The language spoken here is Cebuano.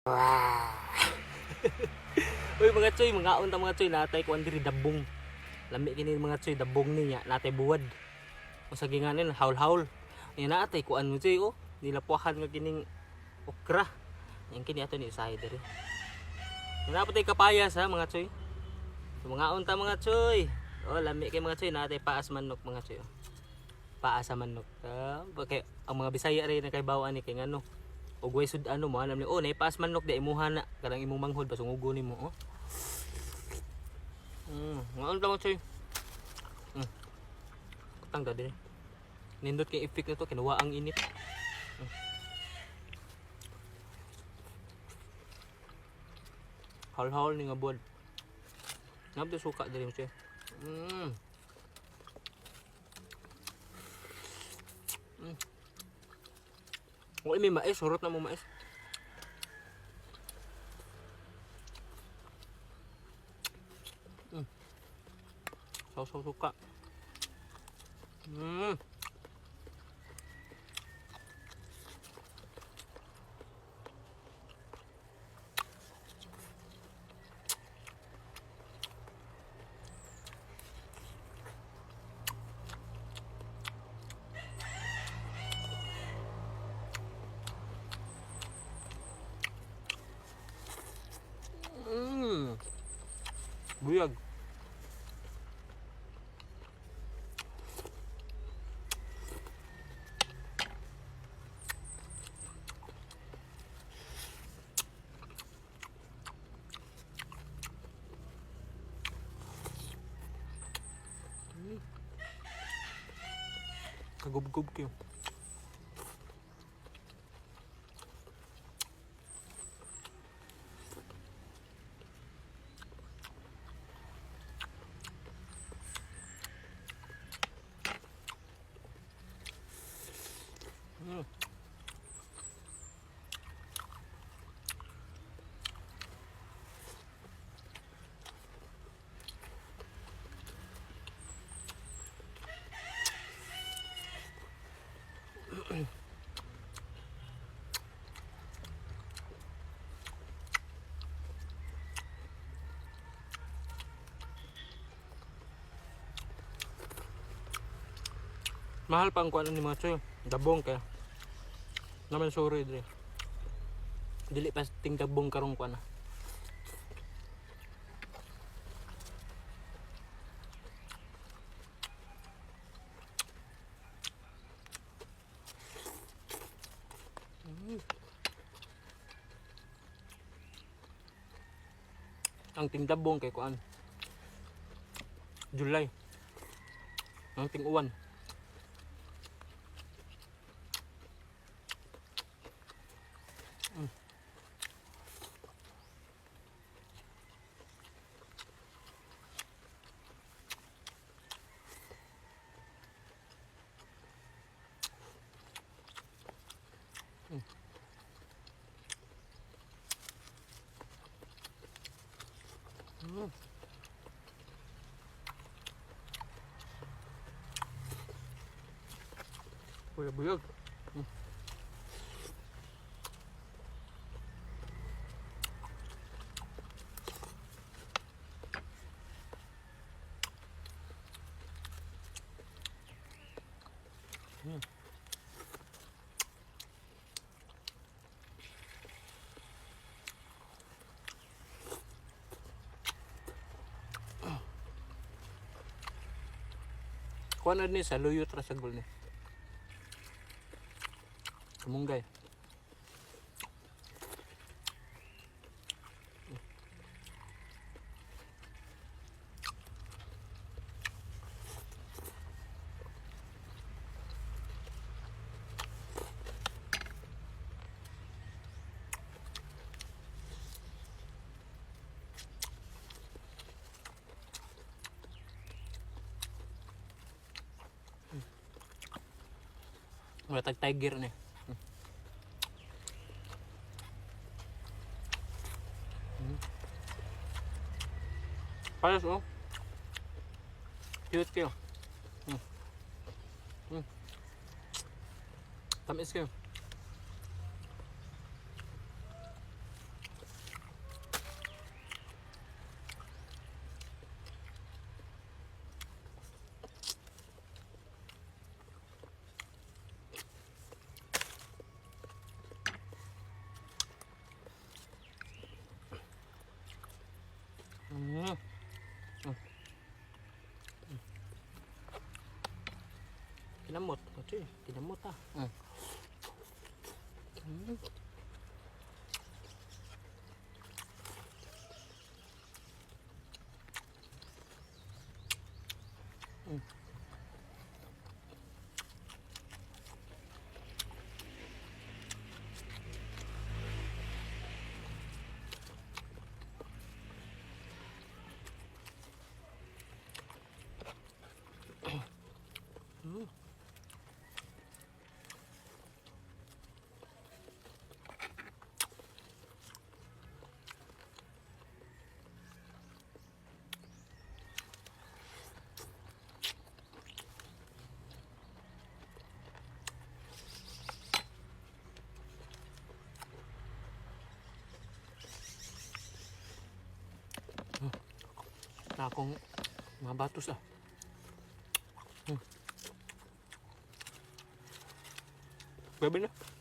Uy, mga choy, mga unta, mga choy, natay kuan diri, dabong. Lami kini, mga choy, dabong niya, natay buwad. Unsa ginganin, haul-haul. Nya natay kuan mo, choy, oh. Nilapuahan nga kining okra. Yan kini ato ni usahay diri. Napatay kapayas ha, mga choy. So, mga unta, mga choy. Oh, lami kay, mga choy, natay paas manok, mga choy. Oh. Paa sa manok. Ah, kay ang mga Bisaya rin na kay bawaan ni kay ngano. Og way sud ano mo alam ni, oh, nay paas manok di imuha na kanang imong manghod basungugo nimo, oh. Mga unta, mga choy. Kutang ta dire. Nindot kay effect nito kinuha ang init. Haul-haul ni nga buwad. Ngabdo suka diri mo siya. Uy, may mais. Surot na mo mais. Saw-saw suka. Buyag. Kagubgob kayo. Mahal pa ang kuan ni, mga choy. Dabong kaya. Naman sorry dire. Dili pa ting dabong karong kuan na. Ang tingdabong kay kuan. July. Ang ting-uwan. Buyag-buyag. Kuha na ni sa luyot ra sa gol ni. Kumunggay. Wala tag tiger ni. Pares oh. Cute kayo. Tamis kayo. Kinamot. Ito eh. Kinamot ah. Na akong mga batos ah. Grabe na.